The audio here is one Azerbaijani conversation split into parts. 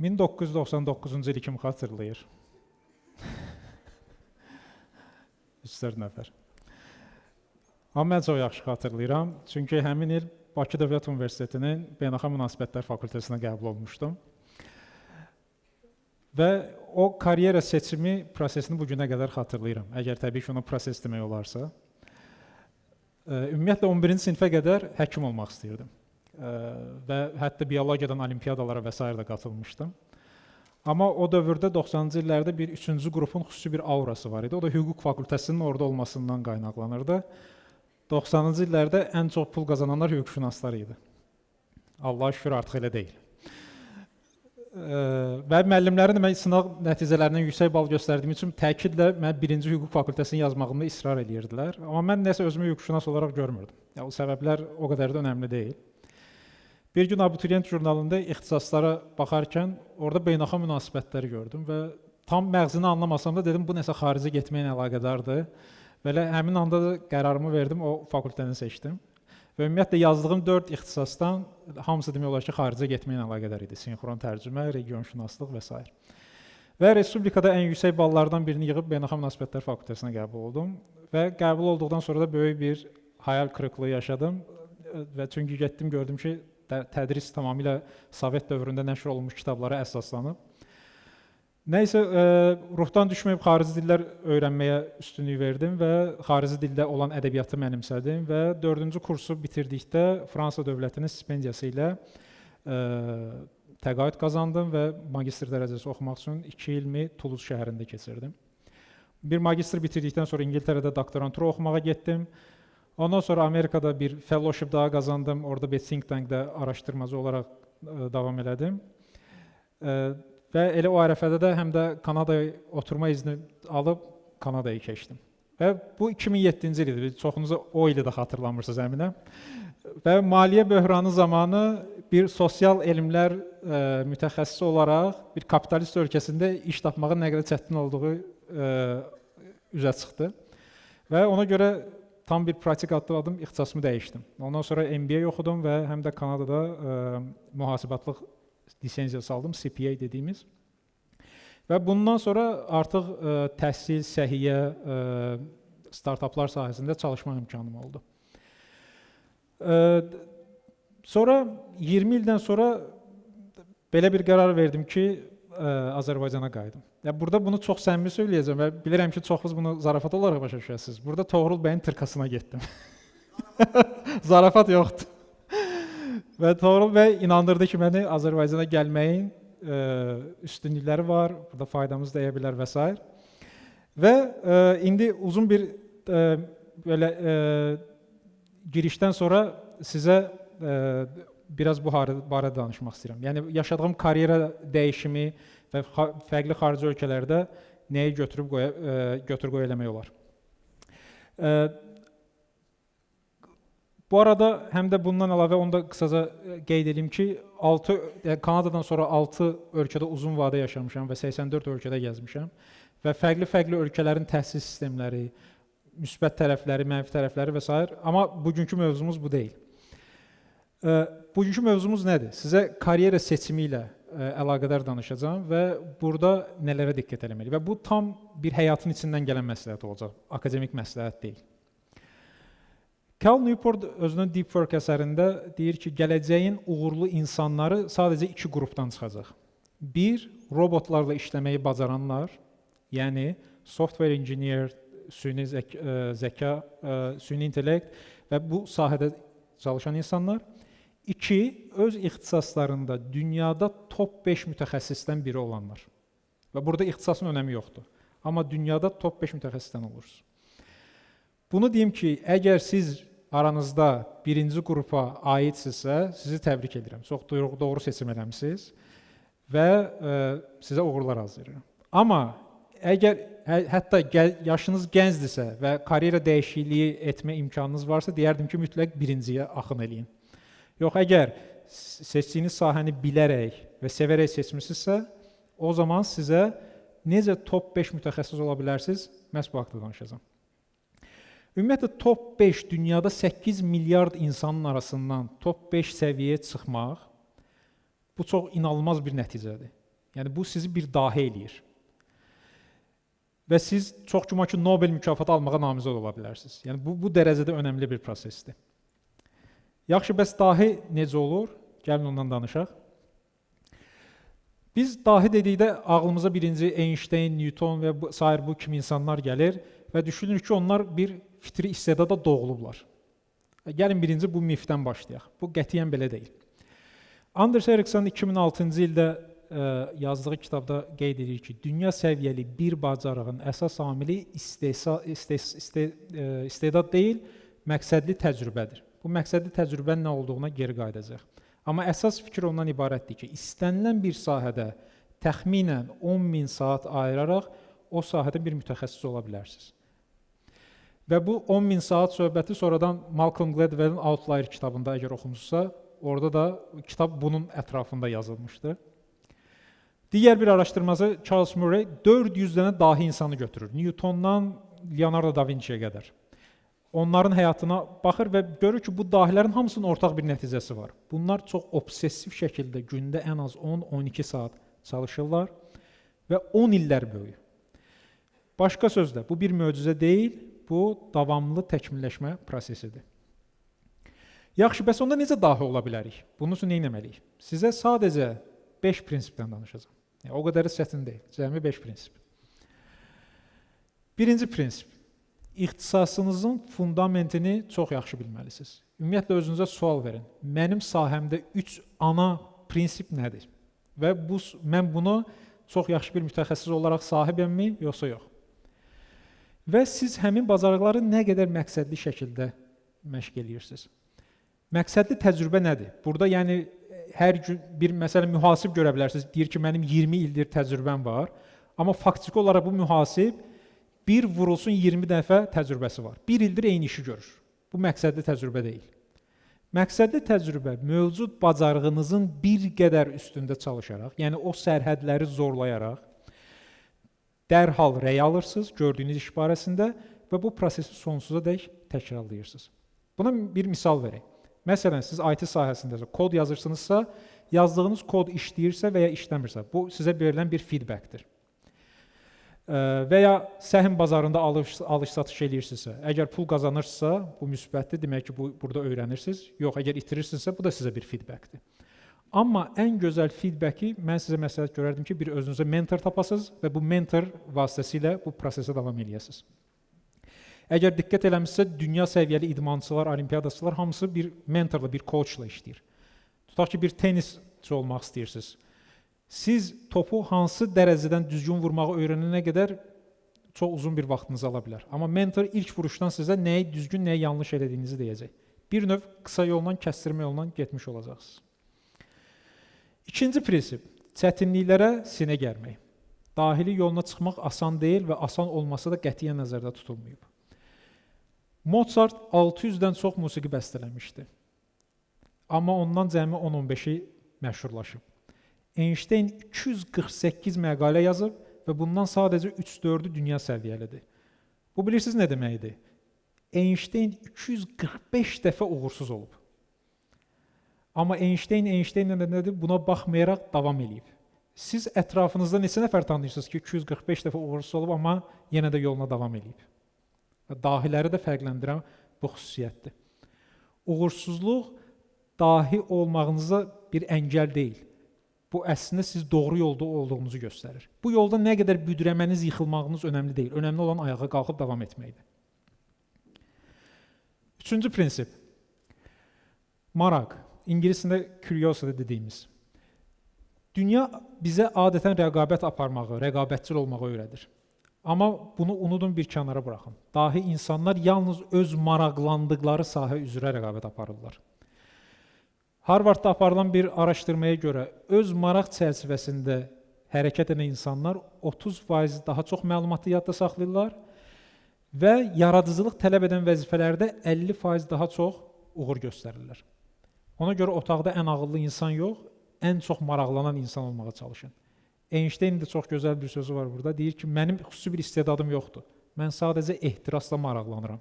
1999-cu ili kim xatırlayır? 3-4 nəfər. Amma mən çox yaxşı xatırlayıram. Çünki həmin il Bakı Dövlət Universitetinin Beynəlxalq Münasibətlər Fakültəsinə qəbul olmuşdum. Və o karyera seçimi prosesini bu günə qədər xatırlayıram. Əgər təbii ki, ona proses demək olarsa. Ümumiyyətlə 11-ci sinifə qədər həkim olmaq istəyirdim. Və hətta biologiyadan olimpiyadalara və sair də qatılmışdım. Amma o dövrdə 90-cı illərdə bir üçüncü qrupun xüsusi bir aurası var idi. O da hüquq fakültəsinin orada olmasından qaynaqlanırdı. 90-cı illərdə ən çox pul qazananlar hüquqşünaslar idi. Allaha şükür artıq elə deyil. Və müəllimlərin də mən sınaq nəticələrindən yüksək bal göstərdiyim üçün təkidlə mən birinci hüquq fakültəsini yazmağımda israr eləyirdilər. Amma mən nəsə özümü hüquqşünas olaraq görmürdüm. Ya, o səbəblər o qədər də önəmli deyil. Bir gün abituriyent jurnalında ixtisaslara baxarkən orada beynəlxalq münasibətləri gördüm və tam məğzini anlamasam da dedim bu nəsə xaricə getməklə əlaqədardır. Və elə həmin anda da qərarımı verdim, o fakültəni seçdim. Və ümumiyyətlə yazdığım 4 ixtisasdan hamısı demək olar ki, xaricə getməklə əlaqədar idi. Sinxron tərcümə, regionşünaslıq və s. Və respublikada ən yüksək ballardan birini yığıb Beynəlxalq Münasibətlər Fakültəsinə qəbul oldum və qəbul olduqdan sonra da böyük bir xəyal qırıqlığı yaşadım və çünki getdim gördüm ki, tədris tamamilə Sovet dövründə nəşr olunmuş kitablara əsaslanıb. Nəysə, ruhdan düşməyib xarici dillər öyrənməyə üstünlük verdim və xarici dildə olan ədəbiyyatı mənimsədim və 4-cü kursu bitirdikdə Fransa dövlətinin stipendiyası ilə təqaüd qazandım və magistr dərəcəsi oxumaq üçün 2 ilimi Toulouse şəhərində keçirdim. Bir magistr bitirdikdən sonra İngiltərədə doktorantura oxumağa getdim. Ondan sonra Amerikada bir fellowship daha qazandım. Orada bir think tankda araşdırmacı olaraq davam elədim. Və elə o ərəfədə də həm də Kanadaya oturma izni alıb Kanadaya keçdim. Və bu 2007-ci il idi. Çoxunuz o ili də xatırlamırsınız əminəm. Və maliyyə böhranı zamanı bir sosial elmlər mütəxəssisi olaraq bir kapitalist ölkəsində iş tapmağın nə qədər çətin olduğu üzə çıxdı. Və ona görə tam bir pratik addım ixtisasımı dəyişdim. Ondan sonra MBA oxudum və həm də Kanadada mühasibatlıq lisenziyası aldım, CPA dediyimiz. Və bundan sonra artıq təhsil, səhiyyə, startaplar sahəsində çalışma imkanım oldu. Sonra 20 ildən sonra belə bir qərar verdim ki, Azərbaycana qayıdım. Ya burada bunu çox səmimi söyləyəcəm və bilirəm ki, çoxunuz bunu zarafat olaraq başa düşəsiniz. Burada Toğrul bəyin tırkasına getdim. Zarafat yoxdur. Və Toğrul bəy inandırdı ki, məni Azərbaycana gəlməyin üstünlükləri var, burada faydamız dəyə bilər və s. Və indi uzun bir belə girişdən sonra sizə biraz bu barədə danışmaq istəyirəm. Yəni yaşadığım karyera dəyişimi və fərqli xarici ölkələrdə nəyi götürüb qoya, götür qoy eləmək olar. Bu arada həm də bundan əlavə onu da qısaca qeyd edeyim ki, 6 yəni Kanadadan sonra 6 ölkədə uzun vadə yaşamışam və 84 ölkədə gəzmişəm və fərqli-fərqli ölkələrin təhsil sistemləri, müsbət tərəfləri, mənfi tərəfləri və s. Amma bugünkü mövzumuz bu deyil. Bugünkü mövzumuz nədir? Sizə karyera seçimi ilə əlaqədar danışacağam və burada nələrə diqqət eləməli və bu tam bir həyatın içindən gələn məsləhət olacaq, akademik məsləhət deyil. Cal Newport özünün Deep Work əsərində deyir ki, gələcəyin uğurlu insanları sadəcə iki qrupdan çıxacaq. Bir, robotlarla işləməyi bacaranlar, yəni software engineer, süni zəka, süni intellekt və bu sahədə çalışan insanlar. İki, öz ixtisaslarında dünyada top 5 mütəxəssisdən biri olanlar. Və burada ixtisasın önəmi yoxdur. Amma dünyada top 5 mütəxəssisdən olursunuz. Bunu deyim ki, əgər siz aranızda birinci qrupa aidsinizsə, sizi təbrik edirəm. Çox doğru seçim eləmisiniz və sizə uğurlar arzulayıram. Amma əgər hətta yaşınız gəncdirsə və karyera dəyişikliyi etmə imkanınız varsa, deyərdim ki, mütləq birinciyə axın eləyin. Yox, əgər seçdiyiniz sahəni bilərək və sevərək seçmisinizsə, o zaman sizə necə top 5 mütəxəssis ola bilərsiniz, məhz bu haqda danışacağam. Ümumiyyətlə top 5 dünyada 8 milyard insanın arasından top 5 səviyyəyə çıxmaq bu çox inanılmaz bir nəticədir. Yəni bu sizi bir dahi eləyir. Və siz çox güman ki, Nobel mükafatı almağa namizəd ola bilərsiniz. Yəni bu dərəcədə önəmli bir prosesdir. Yaxşı, bəs dahi necə olur? Gəlin ondan danışaq. Biz dahi dedikdə ağlımıza birinci Einstein, Newton və sair bu kimi insanlar gəlir və düşünürük ki, onlar bir fitri istedada doğulublar. Gəlin birinci bu mifdən başlayaq. Bu qətiyyən belə deyil. Anders Ericsson 2006-cı ildə yazdığı kitabda qeyd edir ki, dünya səviyyəli bir bacarığın əsas amili istedad deyil, məqsədli təcrübədir. Bu məqsədli təcrübənin nə olduğuna geri qayıdacaq. Amma əsas fikir ondan ibarətdir ki, istənilən bir sahədə təxminən 10.000 saat ayıraraq o sahədə bir mütəxəssis ola bilərsiniz. Və bu 10.000 saat söhbəti sonradan Malcolm Gladwell'in Outlier kitabında əgər oxumusunuzsa, orada da kitab bunun ətrafında yazılmışdı. Digər bir araşdırmacı Charles Murray 400 dənə dahi insanı götürür. Newtondan Leonardo da Vinci'yə qədər. Onların həyatına baxır və görür ki, bu dahilərin hamısının ortaq bir nəticəsi var. Bunlar çox obsessiv şəkildə gündə ən az 10-12 saat çalışırlar və 10 illər boyu. Başqa sözlə, bu bir möcüzə deyil, bu davamlı təkmilləşmə prosesidir. Yaxşı, bəs onda necə dahi ola bilərik? Bunun üçün nə etməliyik? Sizə sadəcə 5 prinsipdən danışacağam. Yəni, o qədər də çətin deyil. Cəmi 5 prinsip. Birinci prinsip. İxtisasınızın fundamentini çox yaxşı bilməlisiniz. Ümumiyyətlə, özünüzə sual verin. Mənim sahəmdə 3 ana prinsip nədir? Və mən bunu çox yaxşı bir mütəxəssis olaraq sahibəmmi, yoxsa yox? Və siz həmin bacarıqları nə qədər məqsədli şəkildə məşq eləyirsiniz? Məqsədli təcrübə nədir? Burada yəni hər gün bir məsələn mühasib görə bilərsiniz. Deyir ki, mənim 20 ildir təcrübəm var. Amma faktiki olaraq bu mühasib bir vurulsun 20 dəfə təcrübəsi var. Bir ildir eyni işi görür. Bu məqsədli təcrübə deyil. Məqsədli təcrübə mövcud bacarığınızın bir qədər üstündə çalışaraq, yəni o sərhədləri zorlayaraq dərhal rəy alırsınız gördüyünüz iş barəsində və bu prosesi sonsuza dək təkrarlayırsınız. Buna bir misal verək. Məsələn, siz IT sahəsindəsə, kod yazırsınızsa, yazdığınız kod işləyirsə və ya işləmirsə, bu sizə verilən bir feedbackdir. Və ya səhm bazarında alış-satış eləyirsinizsə, əgər pul qazanırsınızsa, bu müsbətdir, demək ki, burada öyrənirsiniz. Yox, əgər itirirsinizsə, bu da sizə bir feedbackdir. Amma ən gözəl feedbacki mən sizə məsləhət görərdim ki, bir özünüzə mentor tapasınız və bu mentor vasitəsilə bu prosesə davam eləyəsiniz. Əgər diqqət eləmişsə, dünya səviyyəli idmançılar, olimpiyadaçılar hamısı bir mentorla, bir coachla işləyir. Tutaq ki, bir tennisçi olmaq istəyirsiniz. Siz topu hansı dərəcədən düzgün vurmağı öyrənənə qədər çox uzun bir vaxtınızı ala bilər. Amma mentor ilk vuruşdan sizə nəyi düzgün, nəyi yanlış elədiyinizi deyəcək. Bir növ qısa yolla, kəsdirmə yolla getmiş olacaqsınız. İkinci prinsip, çətinliklərə sinə gərmək. Dahilik yoluna çıxmaq asan deyil və asan olması da qətiyyən nəzərdə tutulmayıb. Mozart 600-dən çox musiqi bəstələmişdi. Amma ondan cəmi 10-15-i məşhurlaşıb. Einstein 248 məqalə yazıb və bundan sadəcə 3-4-ü dünya səviyyəlidir. Bu bilirsiniz nə deməkdir? Einstein 245 dəfə uğursuz olub. Amma Einstein Einsteinlə də nədir? Buna baxmayaraq davam eləyib. Siz ətrafınızda neçə nəfər tanıyırsınız ki, 245 dəfə uğursuz olub, amma yenə də yoluna davam eləyib? Dahiləri də fərqləndirən bu xüsusiyyətdir. Uğursuzluq dahi olmağınıza bir əngəl deyil. Bu əslində siz doğru yolda olduğunuzu göstərir. Bu yolda nə qədər büdrəməniz, yıxılmağınız önəmli deyil. Önəmli olan ayağa qalxıb davam etməkdir. Üçüncü prinsip. Maraq. İngiliscədə curiosity dediyimiz. Dünya bizə adətən rəqabət aparmağı, rəqabətçil olmağı öyrədir. Amma bunu unudun, bir kənara buraxın. Dahi insanlar yalnız öz maraqlandıqları sahə üzrə rəqabət aparırlar. Harvardda aparılan bir araşdırmaya görə öz maraq çərçivəsində hərəkət edən insanlar 30% daha çox məlumatı yadda saxlayırlar və yaradıcılıq tələb edən vəzifələrdə 50% daha çox uğur göstərirlər. Ona görə otaqda ən ağıllı insan yox, ən çox maraqlanan insan olmağa çalışın. Einsteinin də çox gözəl bir sözü var burada. Deyir ki, mənim xüsusi bir istedadım yoxdur. Mən sadəcə ehtirasla maraqlanıram.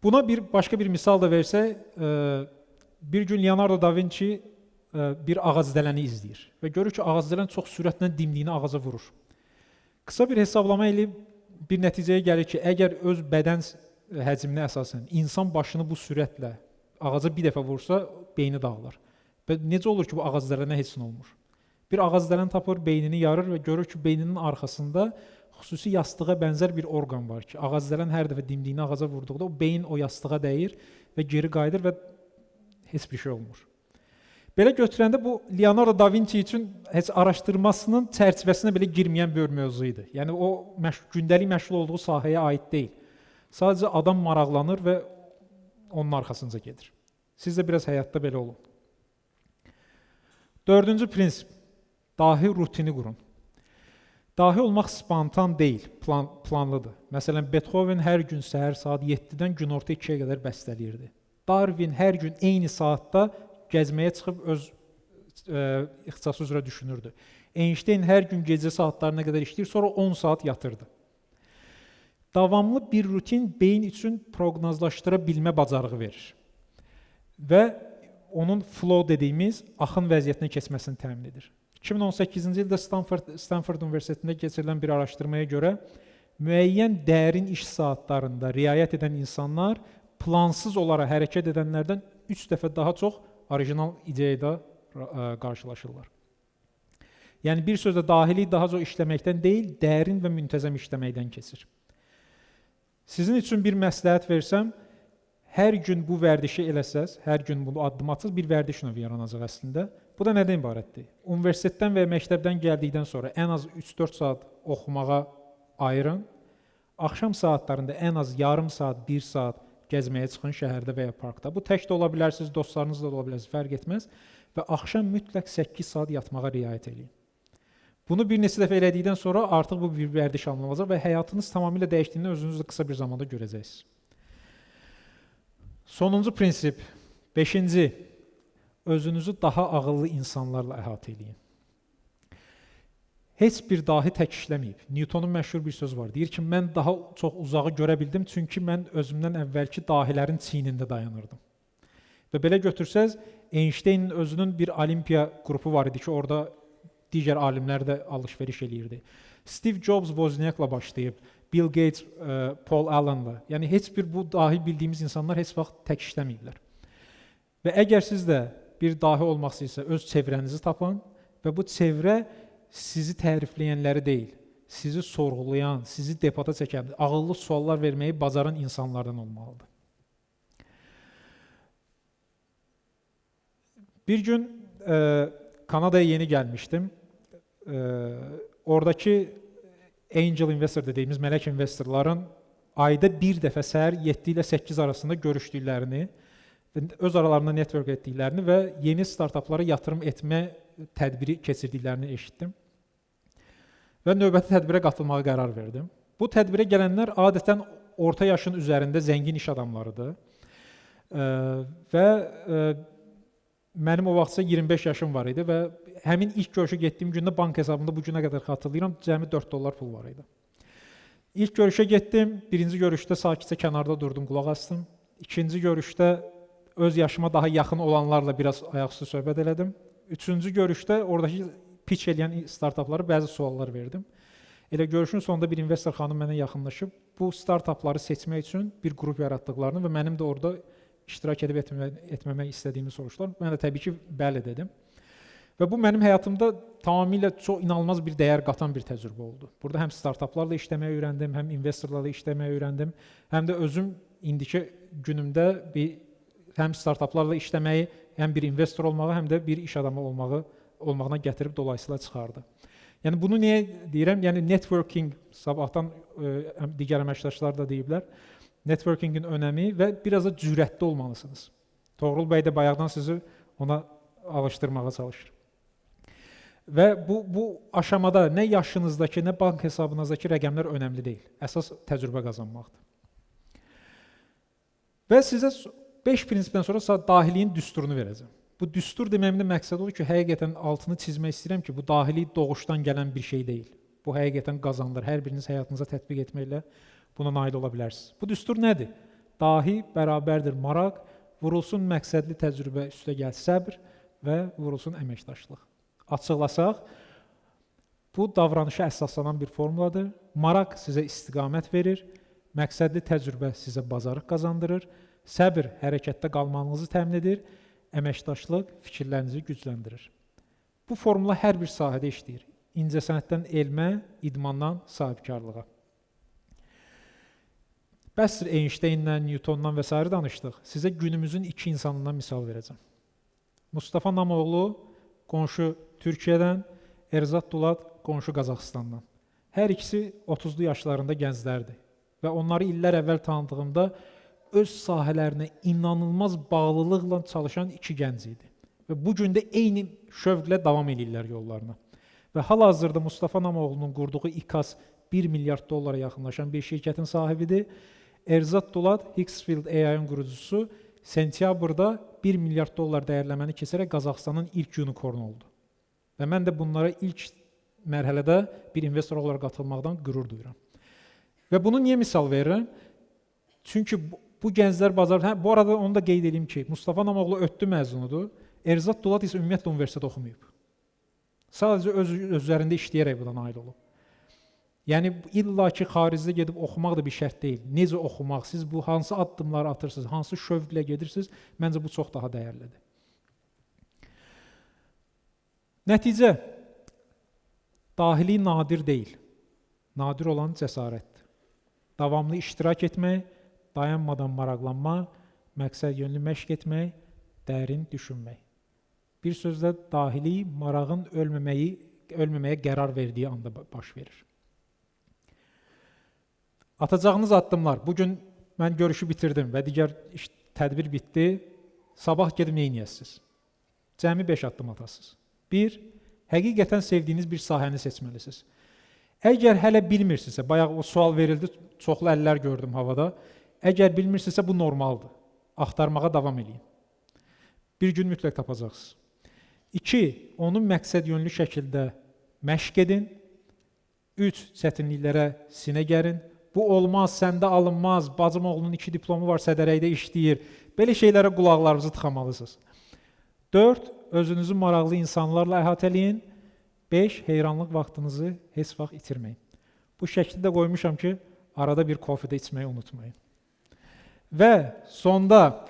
Buna bir başqa bir misal da versək, bir gün Leonardo da Vinci bir ağac dələni izləyir və görür ki, ağac dələn çox sürətlə dimdiyini ağaca vurur. Qısa bir hesablama eləyib bir nəticəyə gəlir ki, əgər öz bədən həcminə əsasən insan başını bu sürətlə ağaca bir dəfə vursa, beyni dağılır. Və necə olur ki, bu ağac dələnə heç nə olmur? Bir ağac dələn tapır, beynini yarır və görür ki, beyninin arxasında xüsusi yastığa bənzər bir orqan var ki, ağac dələn hər dəfə dimdiyini ağaca vurduqda o beyin o yastığa dəyir və geri qayıdır və heç bir şey olmur. Belə götürəndə bu Leonardo da Vinci üçün heç araşdırmasının çərçivəsinə belə girməyən bir mövzu idi. Yəni o gündəlik məşğul olduğu sahəyə aid deyil. Sadəcə adam maraqlanır və onun arxasınca gedir. Siz də biraz həyatda belə olun. Dördüncü prinsip, dahi rutini qurun. Dahi olmaq spontan deyil, planlıdır. Məsələn, Beethoven hər gün səhər saat 7-dən günorta 2-yə qədər bəstələyirdi. Darwin hər gün eyni saatda gəzməyə çıxıb öz ixtisası üzrə düşünürdü. Einstein hər gün gecə saatlarına qədər işləyir, sonra 10 saat yatırdı. Davamlı bir rutin beyin üçün proqnozlaşdıra bilmə bacarığı verir və onun flow dediyimiz axın vəziyyətinə keçməsini təmin edir. 2018-ci ildə Stanford Universitetində keçirilən bir araşdırmaya görə müəyyən dərin iş saatlarında riayət edən insanlar plansız olaraq hərəkət edənlərdən 3 dəfə daha çox orijinal ideyada qarşılaşırlar. Yəni bir sözlə dahilik daha çox işləməkdən deyil, dərin və müntəzəm işləməkdən keçir. Sizin üçün bir məsləhət versəm, hər gün bu vərdişi eləsəz, hər gün bunu addım atsaz, bir vərdiş növü yaranacaq əslində. Bu da nədən ibarətdir? Universitetdən və ya məktəbdən gəldikdən sonra ən az 3-4 saat oxumağa ayırın. Axşam saatlarında ən az yarım saat, 1 saat gəzməyə çıxın şəhərdə və ya parkda. Bu tək də ola bilərsiniz, dostlarınızla da ola bilərsiniz, fərq etməz. Və axşam mütləq 8 saat yatmağa riayət eləyin. Bunu bir neçə dəfə elədikdən sonra artıq bu bir vərdiş alınacaq və həyatınız tamamilə dəyişdiyini özünüz də qısa bir zamanda görəcəksiniz. Sonuncu prinsip, 5-ci, özünüzü daha ağıllı insanlarla əhatə eləyin. Heç bir dahi tək işləməyib. Newtonun məşhur bir sözü var. Deyir ki, mən daha çox uzağı görə bildim, çünki mən özümdən əvvəlki dahilərin çiynində dayanırdım. Və belə götürsəz, Einsteinin özünün bir olimpiya qrupu var idi ki, orada digər alimlər də alış-veriş eləyirdi. Steve Jobs Wozniakla başlayıb, Bill Gates Paul Allen'la. Yəni heç bir bu dahi bildiyimiz insanlar heç vaxt tək işləməyiblər. Və əgər siz də bir dahi olmaq istəyirsə, öz çevrənizi tapın və bu çevrə sizi tərifləyənləri deyil, sizi sorğulayan, sizi debata çəkən, ağıllı suallar verməyi bacaran insanlardan olmalıdır. Bir gün Kanadaya yeni gəlmişdim. Oradakı angel investor dediyimiz mələk investorların ayda bir dəfə səhər 7 ilə 8 arasında görüşdüklərini, öz aralarında network etdiklərini və yeni startaplara yatırım etmə tədbiri keçirdiklərini eşitdim. Və növbəti tədbirə qatılmağa qərar verdim. Bu tədbirə gələnlər adətən orta yaşın üzərində zəngin iş adamlarıdır. Və mənim o vaxtsa 25 yaşım var idi və həmin ilk görüşə getdiyim gündə bank hesabımda bu günə qədər xatırlayıram, cəmi 4 dollar pul var idi. İlk görüşə getdim, birinci görüşdə sakitcə kənarda durdum, qulaq astım. İkinci görüşdə öz yaşıma daha yaxın olanlarla biraz ayaqüstü söhbət elədim. Üçüncü görüşdə oradakı pitch eləyən startaplara bəzi suallar verdim. Elə görüşün sonunda bir investor xanım mənə yaxınlaşıb bu startapları seçmək üçün bir qrup yaratdıqlarını və mənim də orada iştirak edib etməmək istədiyimi soruşdular. Mən də təbii ki, bəli dedim. Və bu mənim həyatımda tamamilə çox inanılmaz bir dəyər qatan bir təcrübə oldu. Burada həm startaplarla işləməyi öyrəndim, həm investorlarla işləməyi öyrəndim, həm də özüm indiki günümdə bir həm startaplarla işləməyi, həm bir investor olmağı, həm də bir iş adamı olmağına gətirib dolayısıyla çıxardı. Yəni bunu niyə deyirəm? Yəni networking sabahdan digər əməkdaşlar da deyiblər. Networkingin önəmi və biraz da cürətli olmalısınız. Toğrul bəy də bayaqdan sizi ona alışdırmağa çalışır. Və bu aşamada nə yaşınızdakı, nə bank hesabınızdakı rəqəmlər önəmli deyil. Əsas təcrübə qazanmaqdır. Və sizə 5 prinsipdən sonra dahiliyin düsturunu verəcəm. Bu düstur deməyimin də məqsədi odur ki, həqiqətən altını çizmək istəyirəm ki, bu dahilik doğuşdan gələn bir şey deyil. Bu həqiqətən qazanılır. Hər biriniz həyatınıza tətbiq etməklə buna nail ola bilərsiniz. Bu düstur nədir? Dahi bərabərdir maraq, vurulsun məqsədli təcrübə, üstə gəl səbr, və vurulsun əməkdaşlıq. Açıqlasaq, bu davranışa əsaslanan bir formuladır. Maraq sizə istiqamət verir, məqsədli təcrübə sizə bacarıq qazandırır, səbir hərəkətdə qalmanızı təmin edir, əməkdaşlıq fikirlərinizi gücləndirir. Bu formula hər bir sahədə işləyir. İncəsənətdən elmə, idmandan sahibkarlığa. Bəsdir Einsteinlə, Newtondan və sair danışdıq. Sizə günümüzün iki insanından misal verəcəm. Mustafa Namoğlu qonşu Türkiyədən, Erzat Dulat qonşu Qazaxıstandan. Hər ikisi 30-lu yaşlarında gənclərdir və onları illər əvvəl tanıdığımda öz sahələrinə inanılmaz bağlılıqla çalışan iki gənc idi. Və bu gün də eyni şövqlə davam eləyirlər yollarına. Və hal-hazırda Mustafa Namoğlunun qurduğu İKAS 1 milyard dollara yaxınlaşan bir şirkətin sahibidir. Erzat Dulat, Higgsfield AI-ın qurucusu, sentyabrda 1 milyard dollar dəyərləməni keçərək Qazaxıstanın ilk unicornu oldu. Və mən də bunlara ilk mərhələdə bir investor olaraq qatılmaqdan qürur duyuram. Və bunu niyə misal verirəm? Çünki bu gənclər bacarır. Hə, bu arada onu da qeyd edeyim ki, Mustafa Namoğlu ÖTDÜ məzunudur. Erzat Dulat isə ümumiyyətlə universitet oxumayıb. Sadəcə öz üzərində işləyərək buna nail olub. Yəni illaki xaricdə gedib oxumaq da bir şərt deyil. Necə oxumaq, siz bu hansı addımları atırsınız, hansı şövqlə gedirsiniz, məncə bu çox daha dəyərlidir. Nəticə, dahilik nadir deyil. Nadir olan cəsarətdir. Davamlı iştirak etmək, dayanmadan maraqlanma, məqsədyönlü məşq etmək, dərin düşünmək. Bir sözlə dahilik marağın ölməməyə qərar verdiyi anda baş verir. Atacağınız addımlar. Bugün mən görüşü bitirdim və digər iş, tədbir bitdi. Sabah gedib nə edəsiniz? Cəmi 5 addım atasınız. 1. Həqiqətən sevdiyiniz bir sahəni seçməlisiniz. Əgər hələ bilmirsinizsə, bayaq o sual verildi, çoxlu əllər gördüm havada. Əgər bilmirsinizsə bu normaldır. Axtarmağa davam eləyin. Bir gün mütləq tapacaqsınız. 2. Onu məqsədyönlü şəkildə məşq edin. 3. Çətinliklərə sinə gərin. Bu olmaz, səndə alınmaz, bacım oğlunun 2 diplomu var, sədərəkdə işləyir. Belə şeylərə qulaqlarınızı tıxamalısınız. 4. Özünüzü maraqlı insanlarla əhatə eləyin. 5. Heyranlıq vaxtınızı heç vaxt itirməyin. Bu şəkli də qoymuşam ki, arada bir kofe də içməyi unutmayın. Və sonda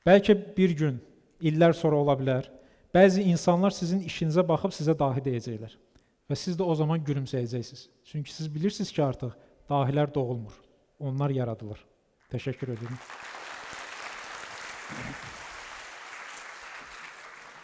bəlkə bir gün, illər sonra ola bilər, bəzi insanlar sizin işinizə baxıb sizə dahi deyəcəklər. Və siz də o zaman gülümsəyəcəksiniz. Çünki siz bilirsiniz ki, artıq dahilər doğulmur, onlar yaradılır. Təşəkkür edirəm.